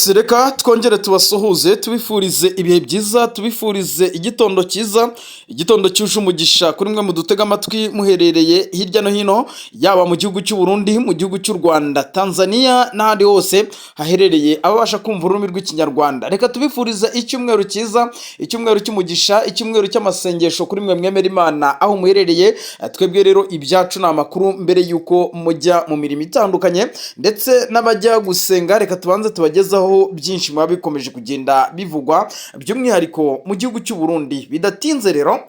Yes, reka twongere tubasuhuze, tubifurize ibihe byiza, tubifurize igitondo cyiza, igitondo cyuje umugisha kuri mwe mudutega amatwi muherereye hirya no hino, yaba mu gihugu cy'u Burundi, mu gihugu cy'u Rwanda, Tanzania n'ahandi hose haherereye ababasha kumva ururimi rw'Ikinyarwanda. Reka tubifurize icyumweru cyiza, icyumweru cy'umugisha, icyumweru cy'amasengesho kuri mwe mwemera Imana aho muherereye. Twebwe rero ibyacu ni amakuru mbere y'uko mujya mu mirimo itandukanye ndetse n'abajya gusenga. Reka tubanze tubagezaho byinshi muba bikomeje kugenda bivugwa, by'umwihariko mu gihugu cy'u Burundi. Bidatinze rero,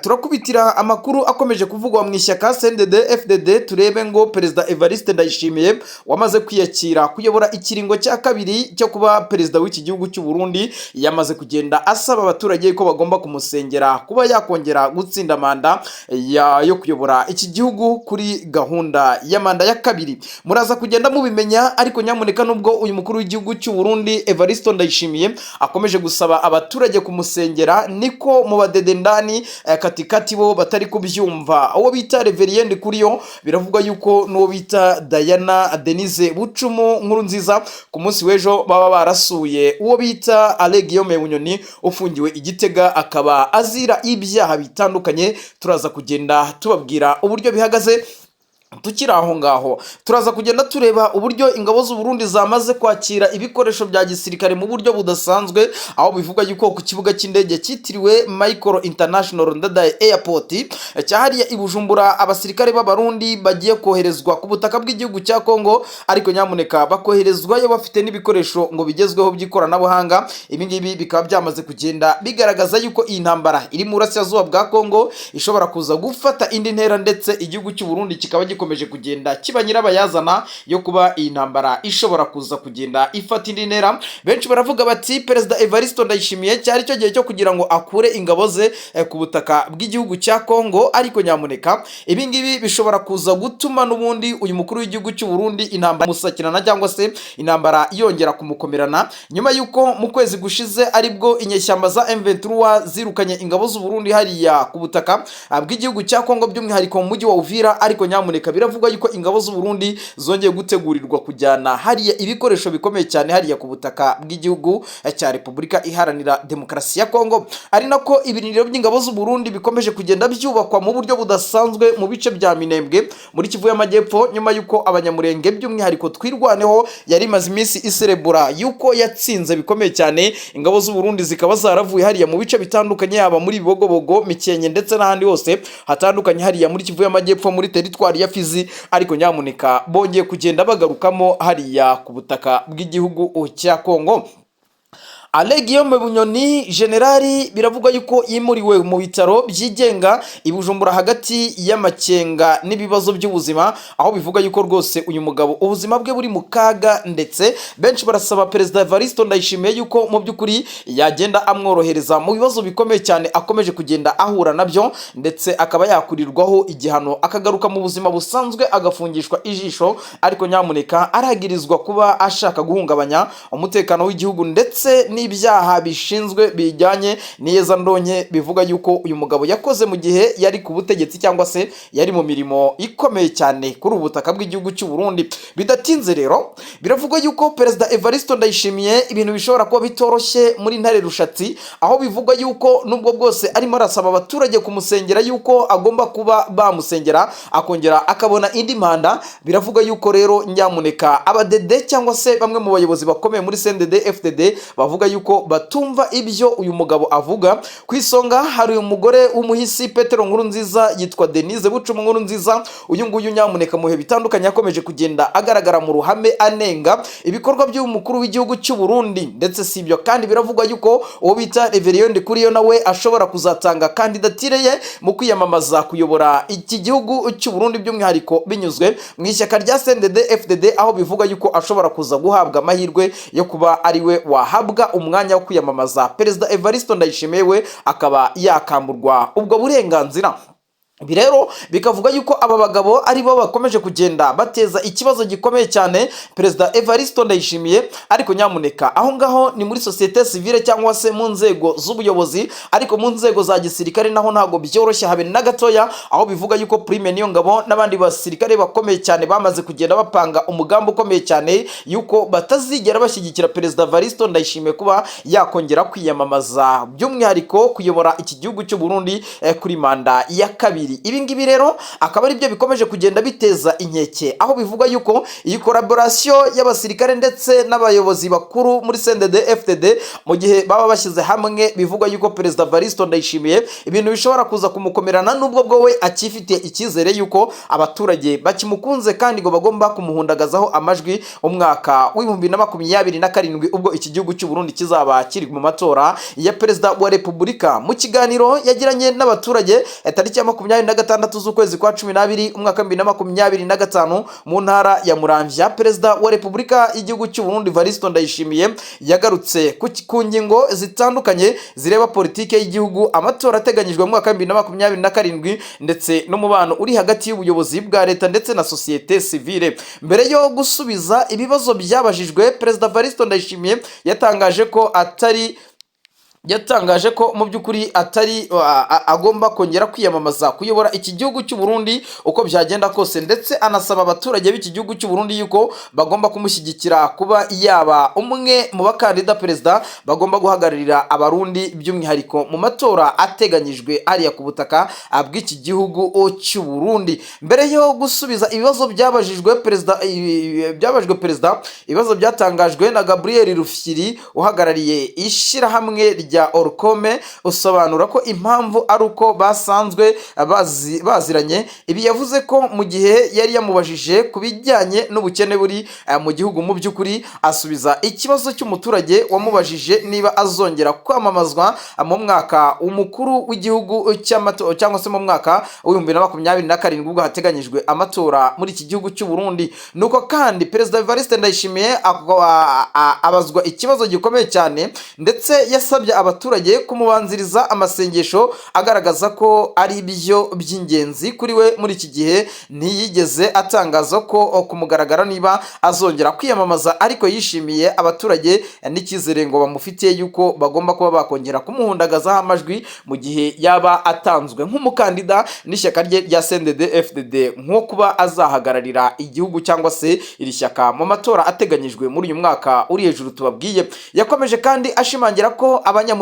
turakubitira amakuru akomeje kuvugwa mu ishyaka CNDD FDD, turebe ngo Perezida Evariste Ndayishimiye wamaze kwiyakira kuyobora ikiringo cya kabiri cyo kuba perezida w'iki gihugu cy'u Burundi yamaze kugenda asaba abaturage ko bagomba kumusengera kuba yakongera gutsinda manda yo kuyobora iki gihugu kuri gahunda ya manda ya kabiri. Muraza kugenda mubimenya. Ariko nyamuneka, nubwo uyu mukuru w'igihugu cy'u Burundi Evariste Ndayishimiye akomeje gusaba abaturage kumusengera, niko mu badede ndani katikati bo batari kubyumva. Uwo bita Reverien Ndikuriyo, biravugwa yuko n'uwo bita Diana Denise Bucumu Nkuru Nziza ku munsi w'ejo baba barasuye uwo bita Alain Guillaume Bunyoni ufungiwe i Gitega, akaba azira ibyaha bitandukanye. Turaza kugenda tubabwira uburyo bihagaze. Tukiri aho ngaho, turaza kugenda tureba uburyo ingabo z'u Burundi zamaze kwakira ibikoresho bya gisirikare mu buryo budasanzwe, aho bivugwa yuko ku kibuga cy'indege cyitiriwe Melchior International Ndadaye Airport cyahariye i Bujumbura, abasirikare b'Abarundi bagiye koherezwa ku butaka bw'igihugu cya Kongo, ariko nyamuneka bakoherezwayo bafite n'ibikoresho ngo bigezweho by'ikoranabuhanga. Ibi ngibi bikaba byamaze kugenda bigaragaza yuko iyi ntambara iri mu burasirazuba bwa Kongo ishobora kuza gufata indi ntera, ndetse igihugu cy'u Burundi kikaba gikomeje kugenda kiba nyirabayazana yo kuba iyi ntambara ishobora kuza kugenda ifata indi ntera. Benshi baravuga bati Perezida Evariste Ndayishimiye cyari cyo gihe cyo kugira ngo akure ingabo ze ku butaka bw'igihugu cya Kongo, ariko nyamuneka ibi ngibi bishobora kuza gutuma n'ubundi uyu mukuru w'igihugu cy'u Burundi intambara musakirana cyangwa se intambara yongera kumukomerana, nyuma y'uko mu kwezi gushize aribwo inyeshyamba za M23 zirukanye ingabo z'u Burundi hariya ku butaka bw'igihugu cya Kongo, by'umwihariko mu mujyi wa Uvira. Ariko nyamuneka biravugwa yuko ingabo z'u Burundi zongeye gutegurirwa kujyana hariya ibikoresho bikomeye cyane hariya ku butaka bw'igihugu cya Repubulika Iharanira Demokarasi ya Kongo, ari nako ibirindiro by'ingabo z'u Burundi bikomeje kugenda byubakwa mu buryo budasanzwe mu bice bya Minembwe muri Kivu y'Amajyepfo, nyuma y'uko Abanyamurenge, by'umwihariko Twirwaneho, yari imaze iminsi iserebura yuko yatsinze bikomeye cyane ingabo z'u Burundi, zikaba zaravuye hariya mu bice bitandukanye, yaba muri Bibogobogo, Mikenke ndetse n'ahandi hose hatandukanye hariya muri Kivu y'Amajyepfo, muri teritwari ya Fizi. Ariko nyamuneka bongeye kugenda bagarukamo hariya ku butaka bw'igihugu cya Kongo. Alain Guillaume Bunyoni generali biravugwa yuko yimuriwe mu bitaro byigenga i Bujumbura hagati y'amakenga n'ibibazo by'ubuzima, aho bivuga yuko rwose uyu mugabo ubuzima bwe buri mu kaga, ndetse benshi barasaba Perezida Evariste Ndayishimiye yuko mu by'ukuri yagenda amworohereza mu bibazo bikomeye cyane akomeje kugenda ahura nabyo, ndetse akaba yakurirwaho igihano akagaruka mu buzima busanzwe, agafungishwa ijisho. Ariko nyamuneka aragirizwa kuba ashaka guhungabanya umutekano w'igihugu ndetse n'ibyaha bishinzwe bijyanye n'iyezandonke, bivuga yuko uyu mugabo yakoze mu gihe yari ku butegetsi cyangwa se yari mu mirimo ikomeye cyane kuri ubu butaka bw'igihugu cy'u Burundi. Bidatinze rero, biravugwa yuko Perezida Evariste Ndayishimiye ibintu bishobora kuba bitoroshye muri Ntare Rushatsi, aho bivugwa yuko nubwo bwose arimo arasaba abaturage kumusengera yuko agomba kuba bamusengera akongera akabona indi manda, biravugwa yuko rero nyamuneka abadede cyangwa se bamwe mu bayobozi bakomeye muri CNDD FDD bavuga yuko batumva ibyo uyu mugabo avuga. Ku isonga hari umugore w'umuhisi Petero Nkurunziza yitwa Denise Bucumu Nkurunziza. Uyu nguyu nyamuneka mu bihe bitandukanye yakomeje kugenda agaragara mu ruhame anenga ibikorwa by'umukuru w'igihugu cy'u Burundi. Ndetse si ibyo kandi, biravugwa yuko uwo bita Reverien Ndikuriyo nawe ashobora kuzatanga kandidatire ye mu kwiyamamaza kuyobora iki gihugu cy'u Burundi, by'umwihariko binyuzwe mu ishyaka rya CNDD FDD, aho bivuga yuko ashobora kuza guhabwa amahirwe yo kuba ariwe wahabwa umwanya wo kwiyamamaza, Perezida Evariste Ndayishimiye we akaba yakamburwa ubwo burenganzira. Ibi rero bikavuga yuko aba bagabo ari bo bakomeje kugenda bateza ikibazo gikomeye cyane Perezida Evariste Ndayishimiye. Ariko nyamuneka, aho ngaho ni muri société civile cyangwa se mu nzego z'ubuyobozi, ariko mu nzego za gisirikare naho ntabwo byoroshye habe na gatoya, aho bivuga yuko Prime Niyongabo n'abandi basirikare bakomeye cyane bamaze kugenda bapanga umugambi ukomeye cyane yuko batazigera bashyigikira Perezida Evariste Ndayishimiye kuba yakongera kwiyamamaza, by'umwihariko kuyobora iki gihugu cy'u Burundi kuri manda ya kabiri. Ibi ngibi rero akaba ari byo bikomeje kugenda biteza inkeke, aho bivuga yuko iyi collaboration y'abasirikare ndetse n'abayobozi bakuru muri CNDD FDD, mu gihe baba bashyize hamwe, bivugwa yuko Perezida Evariste Ndayishimiye ibintu bishobora kuza kumukomerana, nubwo bwo we akifitiye icyizere yuko abaturage bakimukunze kandi ngo bagomba kumuhundagazaho amajwi umwaka w'2027, ubwo iki gihugu cy'u Burundi kizaba kiri mu matora ya Perezida wa Repubulika. Mu kiganiro yagiranye n'abaturage tariki ya 26 z'ukwezi kwa 12 umwaka wa 2025 mu ntara ya Muramvya, Perezida wa Repubulika y'igihugu cy'u Burundi Evariste Ndayishimiye yagarutse ku ngingo zitandukanye zireba politike y'igihugu, amatora ateganyijwe mu mwaka wa 2027, ndetse n'umubano uri hagati y'ubuyobozi bwa leta ndetse na société civile. Mbere yo gusubiza ibibazo byabajijwe, Perezida Evariste Ndayishimiye yatangaje ko mu by'ukuri atari agomba kongera kwiyamamaza kuyobora iki gihugu cy'u Burundi uko byagenda kose, ndetse anasaba abaturage b'iki gihugu cy'u Burundi yuko bagomba kumushyigikira kuba yaba umwe mu bakandida perezida bagomba guhagararira Abarundi, by'umwihariko mu matora ateganyijwe hariya ku butaka bw'iki gihugu cy'u Burundi. Mbere yo gusubiza ibibazo byabajijwe perezida, byabajijwe perezida, ibibazo byatangajwe na Gabriel Rufyiri uhagarariye ishyirahamwe rya Olucome, usobanura ko impamvu ari uko basanzwe baziranye. Ibi yavuze ko mu gihe yari yamubajije ku bijyanye n'ubukene buri mu gihugu, mu by'ukuri asubiza ikibazo cy'umuturage wamubajije niba azongera kwamamazwa mu mwaka umukuru w'igihugu cy'amatora cyangwa se mu mwaka w'2027, ubwo hateganyijwe amatora muri iki gihugu cy'u Burundi. Nuko kandi Perezida Evariste Ndayishimiye abazwa ikibazo gikomeye cyane, ndetse yasabye abaturage kumubanziriza amasengesho, agaragaza ko ari byo by'ingenzi kuri we muri iki gihe. Ntiyigeze atangaza ko ku mugaragaro niba azongera kwiyamamaza, ariko yishimiye abaturage n'icyizere ngo bamufitiye yuko bagomba kuba bakongera kumuhundagazaho amajwi mu gihe yaba atanzwe nk'umukandida n'ishyaka rye rya CNDD FDD, nko kuba azahagararira igihugu cyangwa se iri shyaka mu matora ateganyijwe muri uyu mwaka uri hejuru tubabwiye. Yakomeje kandi ashimangira ko abanyamuryango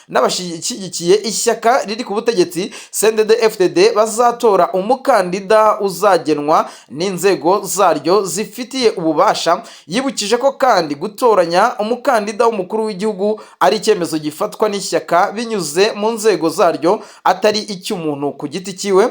n'abashyigikiye ishyaka riri ku butegetsi CNDD FDD bazatora umukandida uzagenwa n'inzego zaryo zifitiye ububasha. Yibukije ko kandi gutoranya umukandida w'umukuru w'igihugu ari icyemezo gifatwa n'ishyaka binyuze mu nzego zaryo, atari icy'umuntu ku giti cyiwe.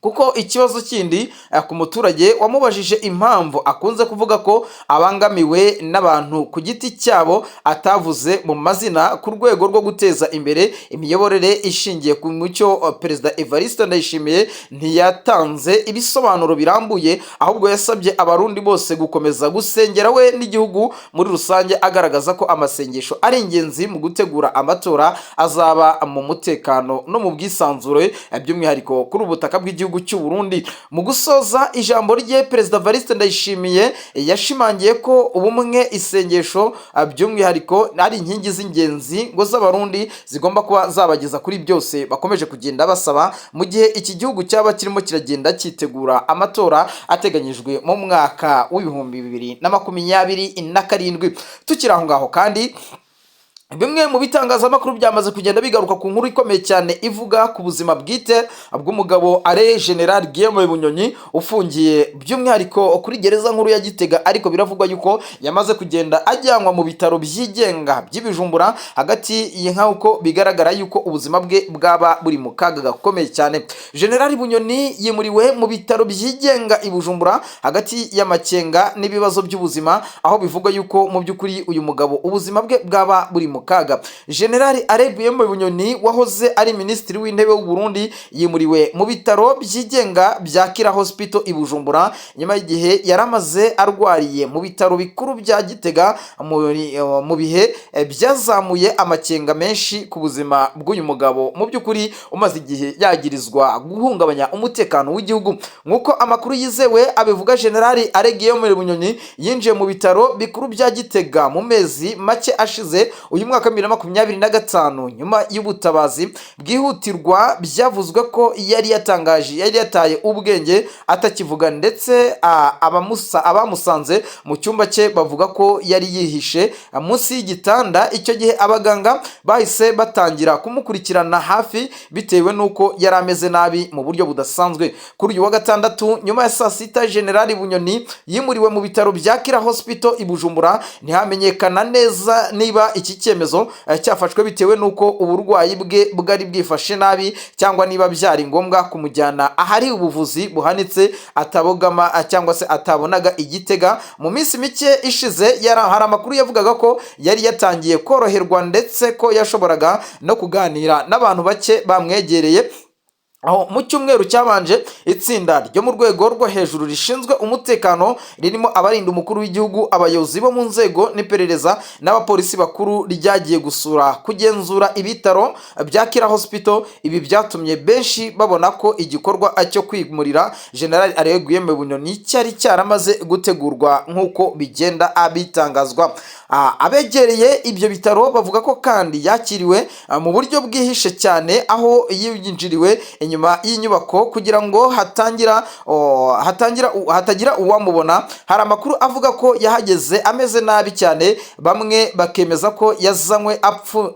Kuko ikibazo kindi ku muturage wamubajije impamvu akunze kuvuga ko abangamiwe n'abantu ku giti cyabo atavuze mu mazina, ku rwego rwo guteza imbere imiyoborere ishingiye ku mucyo, Perezida Evariste Ndayishimiye ntiyatanze ibisobanuro birambuye, ahubwo yasabye Abarundi bose gukomeza gusengera we n'igihugu muri rusange, agaragaza ko amasengesho ari ingenzi mu gutegura amatora azaba mu mutekano no mu bwisanzure, by'umwihariko kuri ubu butaka bw'igihugu cy'u Burundi. Mu gusoza ijambo rye, Perezida Evariste Ndayishimiye yashimangiye ko ubumwe, isengesho by'umwihariko ari inkingi z'ingenzi ngo z'Abarundi zigomba kuba zabageza kuri byose bakomeje kugenda basaba, mu gihe iki gihugu cyaba kirimo kiragenda cyitegura amatora ateganyijwe mu mwaka w'2027. Tukiri aho ngaho kandi, bimwe mu bitangazamakuru byamaze kugenda bigaruka ku nkuru ikomeye cyane ivuga ku buzima bwite bw'umugabo are General Guillaume Bunyoni, ufungiye by'umwihariko kuri gereza nkuru ya Gitega, ariko biravugwa yuko yamaze kugenda ajyanwa mu bitaro byigenga by'i Bujumbura, hagati nk'uko bigaragara yuko ubuzima bwe bwaba buri mu kaga gakomeye cyane. General Bunyoni yimuriwe mu bitaro byigenga i Bujumbura hagati y'amakenga n'ibibazo by'ubuzima, aho bivugwa yuko mu by'ukuri uyu mugabo ubuzima bwe bwaba buri mu mu kaga. General Alain Guillaume Bunyoni wahoze ari Minisitiri w'Intebe w'u Burundi yimuriwe mu bitaro byigenga bya Kira Hospital i Bujumbura, nyuma y'igihe yari amaze arwariye mu bitaro bikuru bya Gitega, mu bihe byazamuye amakenga menshi ku buzima bw'uyu mugabo, mu by'ukuri umaze igihe yagirizwa guhungabanya umutekano w'igihugu. Nk'uko amakuru yizewe abivuga, General Alain Guillaume Bunyoni yinjiye mu bitaro bikuru bya Gitega mu mezi make ashize uyu mwaka wa 2025, nyuma y'ubutabazi bwihutirwa. Byavuzwe ko yari yatangaje yari yataye ubwenge, atakivuga, ndetse abamusanze mu cyumba cye bavuga ko yari yihishe munsi y'igitanda. Icyo gihe abaganga bahise batangira kumukurikirana hafi bitewe n'uko yari ameze nabi mu buryo budasanzwe. Kuri uyu wa gatandatu nyuma ya saa 6, General Bunyoni yimuriwe mu bitaro bya Kira Hospital i Bujumbura. Ntihamenyekana neza niba iki cyemezo cyafashwe bitewe n'uko uburwayi bwe bwari bwifashe nabi, cyangwa niba byari ngombwa kumujyana ahari ubuvuzi buhanitse atabogama cyangwa se atabonaga i Gitega. Mu minsi mike ishize hari amakuru yavugaga ko yari yatangiye koroherwa, ndetse ko yashoboraga no kuganira n'abantu bake bamwegereye. Aho mu cyumweru cyabanje, itsinda ryo mu rwego rwo hejuru rishinzwe umutekano ririmo abarinda umukuru w'igihugu, abayobozi bo mu nzego n'iperereza n'abapolisi bakuru ryagiye gusura, kugenzura ibitaro bya Kira Hospital. Ibi byatumye benshi babona ko igikorwa cyo kwimurira General Alain Guillaume Bunyoni cyari cyaramaze gutegurwa, nk'uko bigenda bitangazwa. Abegereye ibyo bitaro bavuga ko kandi yakiriwe mu buryo bwihishe cyane, aho yinjiriwe inyuma y'inyubako kugira ngo hatangira hatagira uwamubona. Hari amakuru avuga ko yahageze ameze nabi cyane, bamwe bakemeza ko yazanywe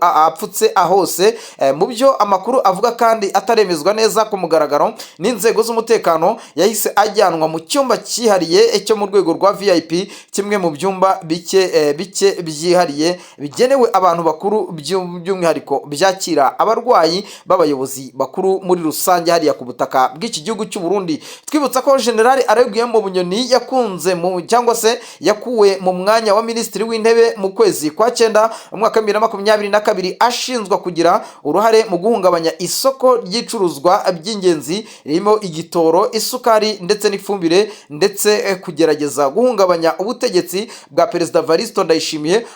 apfutse ahose. Mu byo amakuru avuga kandi ataremezwa neza ku mugaragaro n'inzego z'umutekano, yahise ajyanwa mu cyumba cyihariye cyo mu rwego rwa VIP, kimwe mu byumba bike byihariye bigenewe abantu bakuru by'umwihariko byakira abarwayi b'abayobozi bakuru muri rusange hariya ku butaka bw'iki gihugu cy'u Burundi. Twibutsa ko General Alain Guillaume Bunyoni yakunze mu cyangwa se yakuwe mu mwanya wa Minisitiri w'Intebe mu kwezi kwa 9 mu mwaka wa 2022, ashinjwa kugira uruhare mu guhungabanya isoko ry'icuruzwa by'ingenzi ririmo igitoro, isukari ndetse n'ifumbire, ndetse kugerageza guhungabanya ubutegetsi bwa Perezida Evariste Ndayishimiye.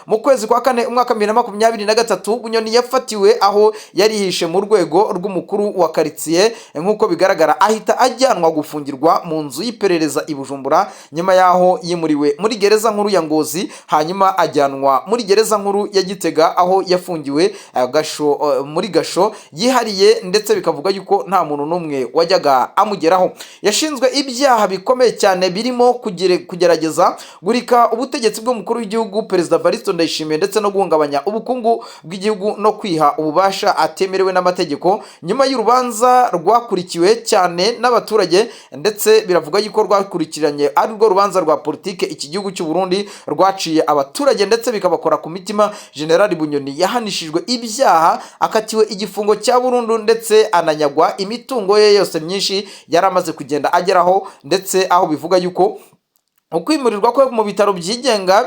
Mu kwezi kwa 4 umwaka wa 2023, Bunyoni yafatiwe aho yari yihishe mu rwego rw'umukuru wa karitsiye, nk'uko bigaragara, ahita ajyanwa gufungirwa mu nzu y'iperereza i Bujumbura. Nyuma y'aho yimuriwe muri gereza nkuru ya Ngozi, hanyuma ajyanwa muri gereza nkuru ya Gitega, aho yafungiwe gasho, muri gasho yihariye, ndetse bikavuga yuko nta muntu n'umwe wajyaga amugeraho. Yashinzwe ibyaha bikomeye cyane birimo kugerageza gurika ubutegetsi bw'umukuru w'igihugu, Perezida Evariste Ndayishimiye, ndetse no guhungabanya ubukungu bw'igihugu no kwiha ububasha atemerewe n'amategeko. Nyuma y'urubanza rwakurikiwe cyane n'abaturage, ndetse biravuga yuko rwakurikiranye ari rwo rubanza rwa politike iki gihugu cy'u Burundi rwaciye abaturage ndetse bikabakora ku mitima, General Bunyoni yahanishijwe ibyaha, akatiwe igifungo cya burundu, ndetse ananyagwa imitungo ye yose myinshi yari amaze kugenda ageraho, ndetse aho bivuga yuko ukwimurirwa kwe mu bitaro byigenga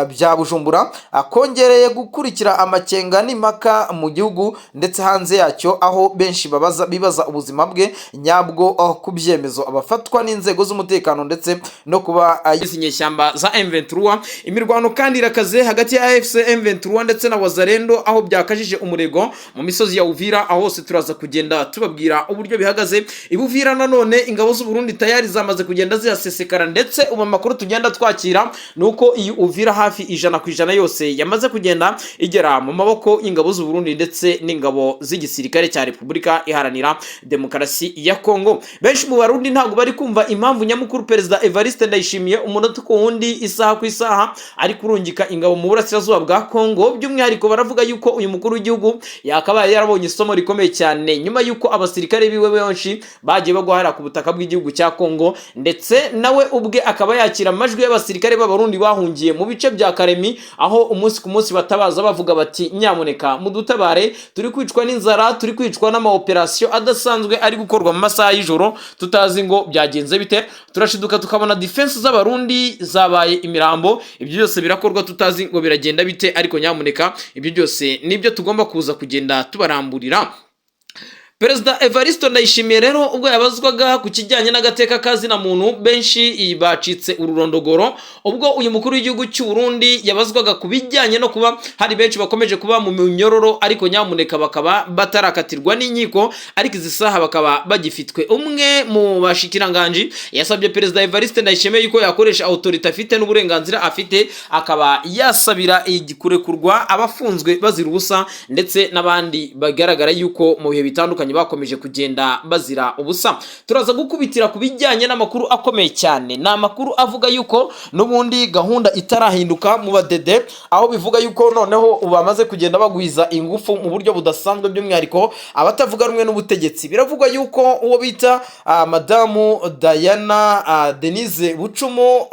bya Bujumbura kongereye gukurikira amakenga n'impaka mu gihugu ndetse hanze yacyo, aho benshi babaza bibaza ubuzima bwe nyabwo ku byemezo abafatwa n'inzego z'umutekano ndetse no kuba izi nyeshyamba za M23. Imirwano kandi irakaze hagati ya AFC M23 ndetse na Wazalendo, aho byakajije umurego mu misozi ya Uvira. Aho hose turaza kugenda tubabwira uburyo bihagaze i Buvira. Nanone ingabo z'u Burundi tayari zamaze kugenda zihasesekara, ndetse ubu amakuru tugenda twakira ni uko iyi Uvira hafi 100% yose yamaze kugenda igera mu maboko y'ingabo z'u Burundi ndetse n'ingabo z'igisirikare cya Repubulika Iharanira Demokarasi ya Kongo. Benshi mu Barundi ntabwo bari kumva impamvu nyamukuru Perezida Evariste Ndayishimiye umunota ku wundi, isaha ku isaha, ari kurungika ingabo mu burasirazuba bwa Kongo. By'umwihariko baravuga yuko uyu mukuru w'igihugu yakabaye yarabonye isomo rikomeye cyane nyuma yuko abasirikare biwe benshi bagiye bagwa ku butaka bw'igihugu cya Kongo, ndetse nawe ubwe akaba yakira amajwi y'abasirikare b'Abarundi bahungiye mu bice bya Karemi, aho umunsi ku munsi batabaza bavuga bati: "Nyamuneka mudutabare, turi kwicwa n'inzara, turi kwicwa n'amaoperasiyo adasanzwe ari gukorwa mu masaha y'ijoro, tutazi ngo byagenze bite. Turashiduka tukabona defense z'Abarundi zabaye imirambo. Ibyo byose birakorwa tutazi ngo biragenda bite." Ariko nyamuneka, ibyo byose nibyo tugomba kuza kugenda tubaramburira. Perezida Evariste Ndayishimiye rero, ubwo yabazwaga ku kijyanye n'agateka ka zina muntu, benshi bacitse ururondogoro ubwo uyu mukuru w'igihugu cy'u Burundi yabazwaga ku bijyanye no kuba hari benshi bakomeje kuba mu minyororo, ariko nyamuneka bakaba batarakatirwa n'inkiko, ariko izi saha bakaba bagifitwe. Umwe mu bashikiranganji yasabye Perezida Evariste Ndayishimiye yuko yakoresha autorité afite n'uburenganzira afite, akaba yasabira kurekurwa abafunzwe bazira ubusa, ndetse n'abandi bagaragara yuko mu bihe bitandukanye bakomeje kugenda bazira ubusa. Turaza gukubitira ku bijyanye n'amakuru akomeye cyane. Ni amakuru avuga yuko n'ubundi gahunda itarahinduka mu badede, aho bivuga yuko noneho ubu bamaze kugenda bagwiza ingufu mu buryo budasanzwe, by'umwihariko abatavuga rumwe n'ubutegetsi. Biravugwa yuko uwo bita Madamu Diana Denise Bucumu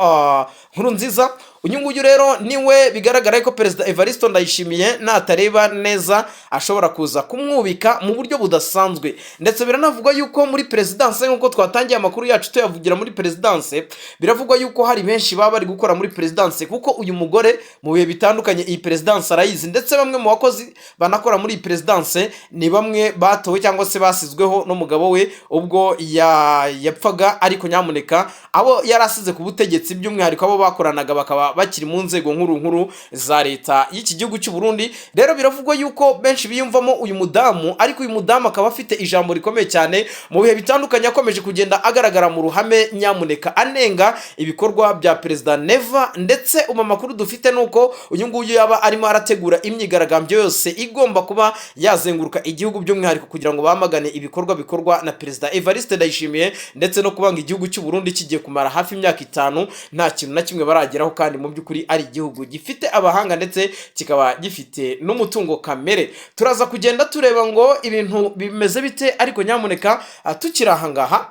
Nkurunziza, uyu nguyu rero niwe bigaragara ko Perezida Evariste Ndayishimiye natareba neza ashobora kuza kumwubika mu buryo budasanzwe. Ndetse biranavugwa yuko muri perezidanse, nk'uko twatangiye amakuru yacu tuyavugira muri perezidanse, biravugwa yuko hari benshi baba bari gukora muri perezidanse, kuko uyu mugore mu bihe bitandukanye iyi perezidanse arayizi, ndetse bamwe mu bakozi banakora muri iyi perezidanse ni bamwe batowe cyangwa se basizweho n'umugabo we ubwo yapfaga. Ariko nyamuneka, abo yari asize ku butegetsi, by'umwihariko abo bakoranaga, bakaba bakiri mu nzego nkuru nkuru za leta y'iki gihugu cy'u Burundi. Rero biravugwa yuko benshi biyumvamo uyu mudamu, ariko uyu mudamu akaba afite ijambo rikomeye cyane. Mu bihe bitandukanye akomeje kugenda agaragara mu ruhame, nyamuneka anenga ibikorwa bya Perezida Neva. Ndetse ubu amakuru dufite ni uko uyu nguyu yaba arimo arategura imyigaragambyo yose igomba kuba yazenguruka igihugu, by'umwihariko kugira ngo bamagane ibikorwa bikorwa na Perezida Evariste Ndayishimiye, ndetse no kubanga igihugu cy'u Burundi kigiye kumara hafi imyaka 5 nta kintu na kimwe barageraho, kandi mu by'ukuri ari igihugu gifite abahanga ndetse kikaba gifite n'umutungo kamere. Turaza kugenda tureba ngo ibintu bimeze bite. Ariko nyamuneka, tukiri aha ngaha,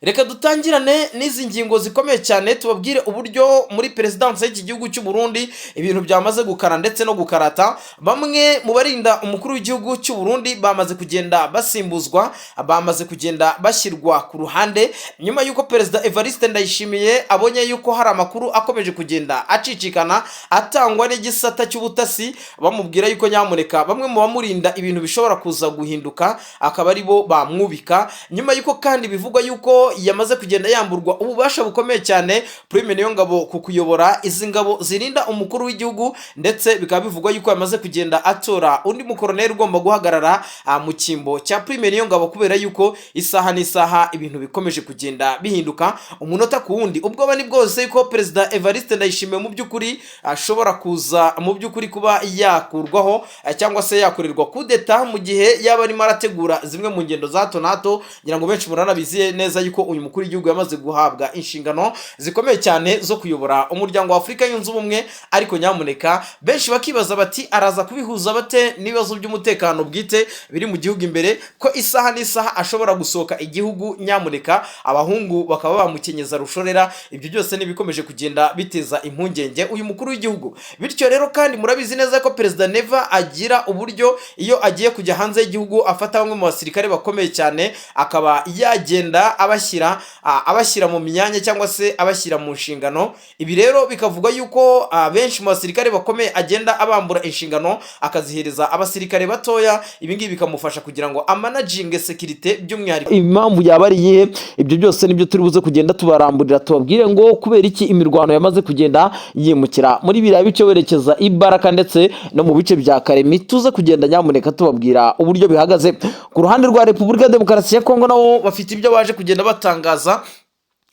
reka dutangirane n'izi ngingo zikomeye cyane, tubabwire uburyo muri perezidansi y'iki gihugu cy'u Burundi ibintu byamaze gukara ndetse no gukarata. Bamwe mu barinda umukuru w'igihugu cy'u Burundi bamaze kugenda basimbuzwa, bamaze kugenda bashyirwa ku ruhande, nyuma y'uko Perezida Evariste Ndayishimiye abonye yuko hari amakuru akomeje kugenda acicikana atangwa n'igisata cy'ubutasi, bamubwira yuko nyamuneka bamwe mu bamurinda ibintu bishobora kuza guhinduka, akaba ari bo bamwubika. Nyuma y'uko kandi bivugwa yuko yamaze kugenda yamburwa ububasha bukomeye cyane Prime Niyongabo ku kuyobora izi ngabo zirinda umukuru w'igihugu, ndetse bikaba bivugwa yuko yamaze kugenda atora undi mukoroneri ugomba guhagarara mu cyimbo cya Prime Niyongabo, kubera yuko isaha n'isaha ibintu bikomeje kugenda bihinduka umunota ku wundi. Ubwoba ni bwose yuko Perezida Evariste Ndayishimiye mu by'ukuri ashobora kuza mu by'ukuri kuba yakurwaho cyangwa se yakorerwa kudeta mu gihe yaba arimo arategura zimwe mu ngendo za hato na hato. Ngira ngo benshi muranabizi neza yuko uyu mukuru w'igihugu yamaze guhabwa inshingano zikomeye cyane zo kuyobora Umuryango wa Afurika Yunze Ubumwe. Ariko nyamuneka, benshi bakibaza bati: "Araza kubihuza bate n'ibibazo by'umutekano bwite biri mu gihugu imbere, ko isaha n'isaha ashobora gusohoka igihugu, nyamuneka abahungu bakaba bamukenyeza rushorera?" Ibyo byose ni ibikomeje kugenda biteza impungenge uyu mukuru w'igihugu. Bityo rero kandi murabizi neza ko Perezida Neva agira uburyo iyo agiye kujya hanze y'igihugu afata bamwe mu basirikare bakomeye cyane, akaba yagenda abashyira mu myanya cyangwa se abashyira mu nshingano. Ibi rero bikavuga yuko benshi mu basirikare bakomeye agenda abambura inshingano, akazihereza abasirikare batoya. Ibi ngibi bikamufasha kugira ngo amanaginge sécurité by'umwihariko. Impamvu yaba ari iyihe? Ibyo byose nibyo turi buze kugenda tubaramburira, tubabwire ngo kubera iki imirwano yamaze kugenda yimukira muri biriya bice werekeza Ibaraka ndetse no mu bice bya Karemi. Tuze kugenda nyamuneka tubabwira uburyo bihagaze. Ku ruhande rwa Repubulika ya Demokarasi ya Kongo, nabo bafite ibyo baje kugenda batangaza,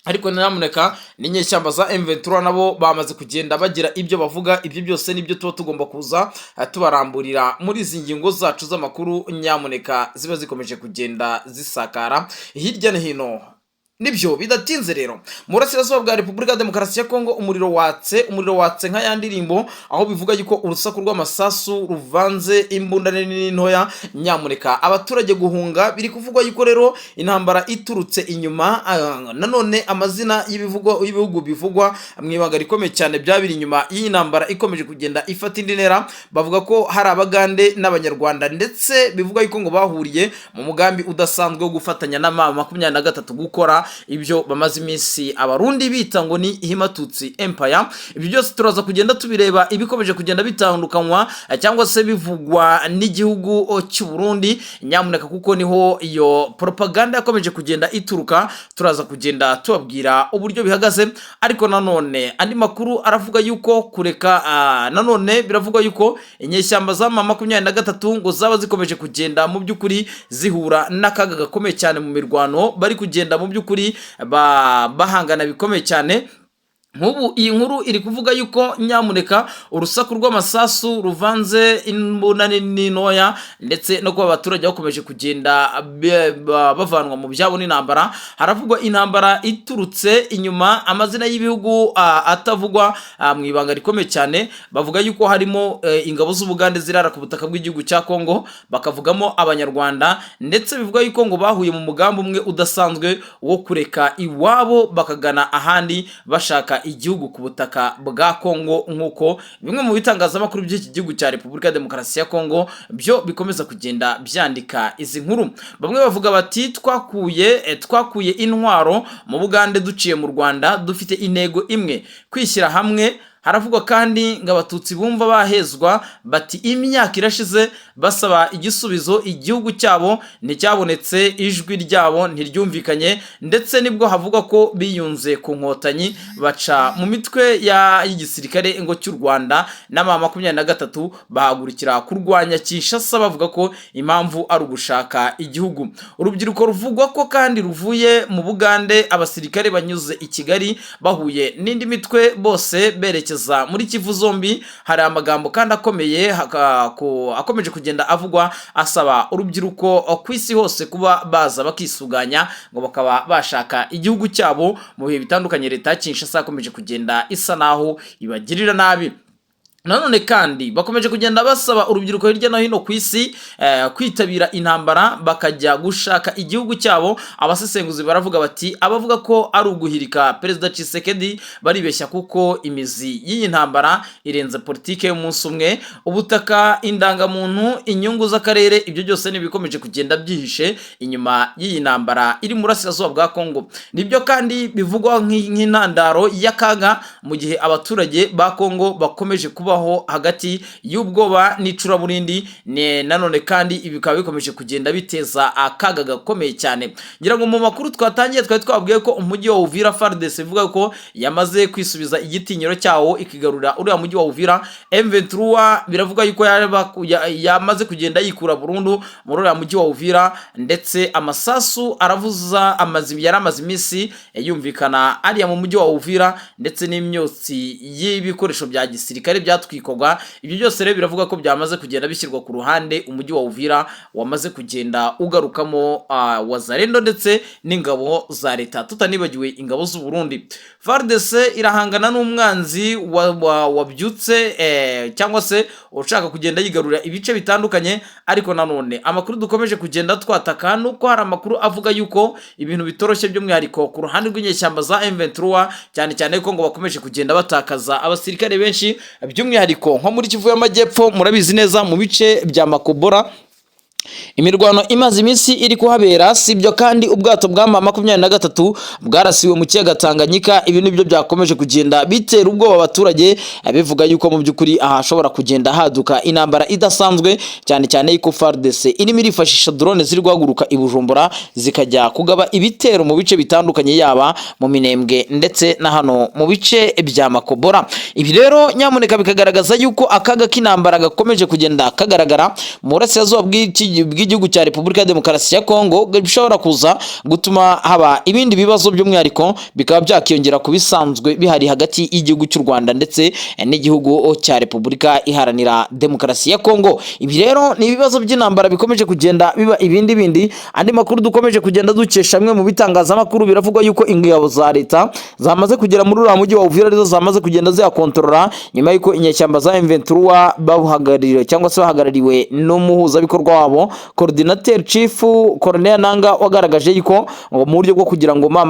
ariko nyamuneka n'inyeshyamba za M23 nabo bamaze kugenda bagira ibyo bavuga. Ibyo byose nibyo tuba tugomba kuza tubaramburira muri izi ngingo zacu z'amakuru, nyamuneka ziba zikomeje kugenda zisakara hirya no hino. Nibyo, bidatinze rero, mu burasirazuba bwa Repubulika ya Demokarasi ya Kongo umuriro watse, umuriro watse nka ya ndirimbo, aho bivuga yuko urusaku rw'amasasu ruvanze imbunda nini n'intoya, nyamuneka abaturage guhunga. Biri kuvugwa yuko rero intambara iturutse inyuma. Nanone amazina y'ibivugo y'ibihugu bivugwa mu ibanga rikomeye cyane byabiri inyuma y'iyi ntambara ikomeje kugenda ifata indi ntera, bavuga ko hari Abagande n'Abanyarwanda, ndetse bivuga yuko ngo bahuriye mu mugambi udasanzwe wo gufatanya na M23 gukora ibyo bamaze iminsi Abarundi bita ngo ni Himatutsi Empire. Ibyo byose turaza kugenda tubireba, ibikomeje kugenda bitandukanywa cyangwa se bivugwa n'igihugu cy'u Burundi, nyamuneka, kuko niho iyo propaganda yakomeje kugenda ituruka. Turaza kugenda tubabwira uburyo bihagaze. Ariko nanone andi makuru aravuga yuko kureka nanone biravugwa yuko inyeshyamba za M23 ngo zaba zikomeje kugenda mu by'ukuri zihura n'akaga gakomeye cyane mu mirwano, bari kugenda mu by'ukuri bahangana bikomeye cyane. Nk'ubu iyi nkuru iri kuvuga yuko nyamuneka urusaku rw'amasasu ruvanze imbunda nini n'intoya, ndetse no kuba abaturage bakomeje kugenda bavanwa mu byabo n'intambara. Haravugwa intambara iturutse inyuma, amazina y'ibihugu atavugwa mu ibanga rikomeye cyane. Bavuga yuko harimo ingabo z'Ubugande zirara ku butaka bw'igihugu cya Kongo, bakavugamo Abanyarwanda, ndetse bivuga yuko ngo bahuye mu mugambi umwe udasanzwe wo kureka iwabo bakagana ahandi bashaka igihugu ku butaka bwa Kongo, nk'uko bimwe mu bitangazamakuru by'iki gihugu cya Repubulika ya Demokarasi ya Kongo byo bikomeza kugenda byandika izi nkuru. Bamwe bavuga bati: Twakuye intwaro mu Bugande duciye mu Rwanda, dufite intego imwe, kwishyira hamwe." Haravugwa kandi ngo Abatutsi bumva bahezwa, bati imyaka irashize basaba igisubizo, igihugu cyabo nticyabonetse, ijwi ryabo ntiryumvikanye, ndetse nibwo havugwa ko biyunze ku Nkotanyi, baca mu mitwe y'igisirikare ngo cy'u Rwanda n'ama 23, bahagurukira kurwanya Kinshasa, bavuga ko impamvu ari ugushaka igihugu. Urubyiruko ruvugwa ko kandi ruvuye mu Bugande, abasirikare banyuze i Kigali bahuye n'indi mitwe, bose berekeza muri Kivu zombi. Hari amagambo kandi akomeye akomeje kugenda avugwa, asaba urubyiruko ku isi hose kuba baza bakisuganya ngo bakaba bashaka igihugu cyabo mu bihe bitandukanye leta ya Kinshasa yakomeje kugenda isa naho ibagirira nabi. Nanone kandi bakomeje kugenda basaba urubyiruko hirya no hino ku isi kwitabira intambara, bakajya gushaka igihugu cyabo. Abasesenguzi baravuga bati abavuga ko ari uguhirika Perezida Tshisekedi baribeshya, kuko imizi y'iyi ntambara irenze politike y'umunsi umwe. Ubutaka, indangamuntu, inyungu z'akarere, ibyo byose ni ibikomeje kugenda byihishe inyuma y'iyi ntambara iri mu burasirazuba bwa Kongo. Nibyo kandi bivugwa nk'intandaro y'akaga mu gihe abaturage ba Kongo bakomeje kubaho hagati y'ubwoba n'icuraburindi. Nanone kandi ibi bikaba bikomeje kugenda biteza akaga gakomeye cyane. Ngira ngo mu makuru twatangiye twari twabwiye ko umujyi wa Uvira, FARDC ivuga ko yamaze kwisubiza igitinyiro cyawo, ikigarurira uriya mujyi wa Uvira. M23 biravuga yuko yamaze kugenda yikura burundu muri uriya mujyi wa Uvira, ndetse amasasu aravuza amazi yari amaze iminsi yumvikana ariya mu mujyi wa Uvira, ndetse n'imyotsi y'ibikoresho bya gisirikare byatwikwaga. Ibyo byose rero biravuga ko byamaze kugenda bishyirwa ku ruhande, umujyi wa Uvira wamaze kugenda ugarukamo Wazalendo ndetse n'ingabo za leta, tutanibagiwe ingabo z'u Burundi. FARDC irahangana n'umwanzi wabyutse cyangwa se ushaka kugenda yigarurira ibice bitandukanye. Ariko nanone amakuru dukomeje kugenda twataka nuko hari amakuru avuga yuko ibintu bitoroshye, by'umwihariko ku ruhande rw'inyeshyamba za M23, cyane cyane ko ngo bakomeje kugenda batakaza abasirikare benshi, by'umwihariko nko muri Kivu y'Amajyepfo. Murabizi neza, mu bice bya Makobora imirwano imaze iminsi iri kuhabera. Si ibyo kandi, ubwato bwa M23 bwarasiwe mu kiyaga Tanganyika. Ibi nibyo byakomeje kugenda bitera ubwoba abaturage, bivuga yuko mu by'ukuri aha hashobora kugenda haduka intambara idasanzwe, cyane cyane yuko FARDC irimo irifashisha drone ziri guhaguruka i Bujumbura zikajya kugaba ibitero mu bice bitandukanye, yaba mu Minembwe ndetse na hano mu bice bya Makobora. Ibi rero nyamuneka bikagaragaza yuko akaga k'intambara gakomeje kugenda kagaragara mu burasirazuba bw'iki. bw'igihugu cya Repubulika ya Demokarasi ya Kongo, bishobora kuza gutuma haba ibindi bibazo, by'umwihariko bikaba byakiyongera ku bisanzwe bihari hagati y'igihugu cy'u Rwanda ndetse n'igihugu cya Repubulika Iharanira Demokarasi ya Kongo. Ibi rero ni ibibazo by'intambara bikomeje kugenda biba ibindi bindi. Andi makuru dukomeje kugenda dukesha amwe mu bitangazamakuru, biravugwa yuko ingabo za leta zamaze kugera muri uriya mujyi wa Uvira, arizo zamaze kugenda ziyakontorora, nyuma y'uko inyeshyamba za M23 bahagarariwe cyangwa se bahagarariwe n'umuhuzabikorwa wabo, coordinateur chief, Colonel Nanga, wagaragaje yuko ngo mu buryo bwo kugira ngo mama